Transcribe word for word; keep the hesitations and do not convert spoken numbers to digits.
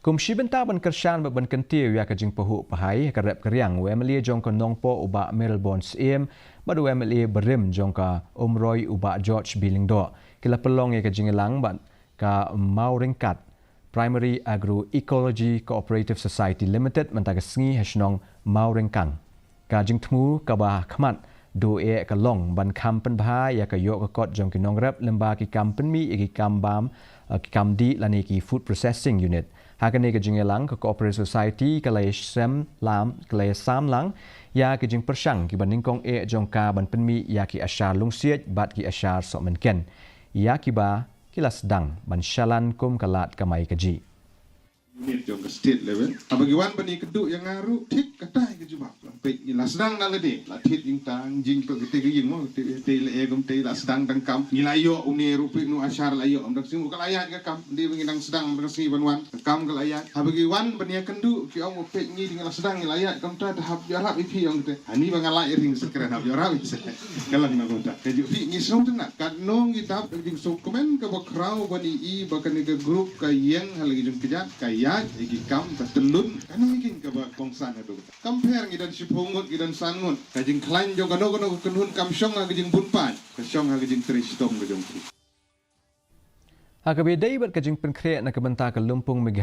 Kum shi bynta ban kyrshan bad ban kyntiew ïa ka jingpahuh pahai ha ka rep ka riang, u MLA jong ka Nongpoh u Bah Mayralborn Syiem bad u MLA barim jong ka Umroi u Bah George B Lyngdoh ki la pynlong ïa ka jingïalang bad ka Mawryngkat Primary Agro Ecology Cooperative Society Limited mynta ka sngi ha shnong Mawryngkang. Ka jingthmu kaba khmat duh eh ka long ban kham pynbha ïa ka ïoh ka kot jong ki nongrep lyngba ki kam pynmih ïa ki kam bam, eh, ki kam dih lane ki food processing unit. Ha kane ka jingïalang, ka Cooperative Society ka la ïashem lam, ka la ïasam lang ïa ki jingpyrshang kiba nyngkong eh jong ka ban pynmih ïa ki ashar lungsiej bad ki ashar sohmynken, ïa kiba ki la sdang ban shalan kum ka lad kamai kajih. Unit jong ka state level. Haba ki wan ban ïakynduh ïa nga ruh, thik kata ka jubab. Peit, ngi la sdang na lade, la thied ïing tang, jingpeit kata ka ïing mo, te te la e kum te la sdang dang kam. Ngi la ïoh une ruh, peit, nu ashar la ïoh, ym dang sngi ka la ïaid ka kam. Dei ba ngi dang sdang dang sngi ban wan, ka kam ka la ïaid. Haba ki wan ban ïakynduh, ki ong, peit, ngi dang la sdang, ngi la ïaid kumta, te hap ïarap ïa phi, ong te. Ani ba nga la ïa ring sa kren, hap ïarap ïa sa. Ka lang na kumta. Ka ju phi ngi sngewtynnat. Katno ngi dap ka jingsngewkmen kaba khraw ban i ba kane ka group ka ïeng ha la ki jong ka jait, ka ïaid ïa ki kam, ka tyllun. Kane ka ïing kaba kongsan haduh. Kam pher, ngi don shiphew ngut, ngi don san ngut. Ka jingkhlaiñ jong kano kano ka kynhun kam shong ha ka jingbun paid, ka shong ha ka jingtrei shitom ka jong ki. Ha kaba ïadei bad ka jingpynkhreh na ka bynta ka Lumpung Meghalaya